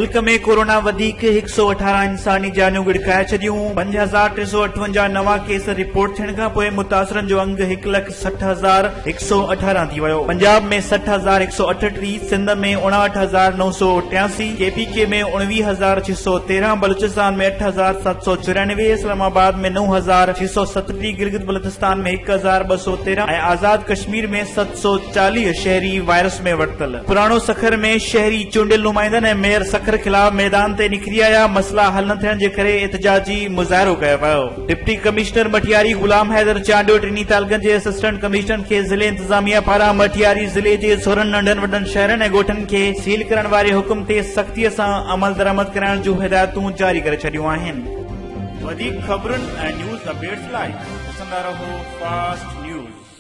ملڪ ۾ corona وڌيڪ هڪ سئو 18 انساني جانيون ڳڙڪائي ڇڏيون، 5358 نوان ڪيس رپورٽ ٿيڻ کانپوء متاثرن جو انگ هڪ لک 60,118 ٿي ويو. پنجاب ۾ 60,138، سنڌ ۾ 59,983، ڪي پي ڪي ۾ 19,613، بلوچستان ۾ 8794، اسلام آباد ۾ 9637، گلگت بلتستان ۾ 1213 ۽ آزاد ڪشمير ۾ 740 شهري وائرس ۾ ورتل. پراڻو سکر ۾ شهري چونڊيل نمائندن ۽ ميئر سکر خلاف ميدان تي نڪري آيا، مسئلا حل نه ٿيڻ جي ڪري احتجاجي مظاهرو ڪيو ويو. ڊپٽي ڪمشنر مٽياري غلام حيدر چانڊيو ٽنهي تعلقن جي اسسٽنٽ ڪمشنرن کي ضلعي انتظاميا پاران مٽياري ضلعي جي 16 ننڍن وڏن شهرن ۽ ڳوٺن کي سيل ڪرڻ واري حڪم تي سختي سان عملدرآمد ڪرائڻ جون هدايتون جاري ڪري ڇڏيون آهن. وڌيڪ خبرن ۽ نيوز اپڊيٽس لاء ڏسندا رهو فاسٽ نيوز.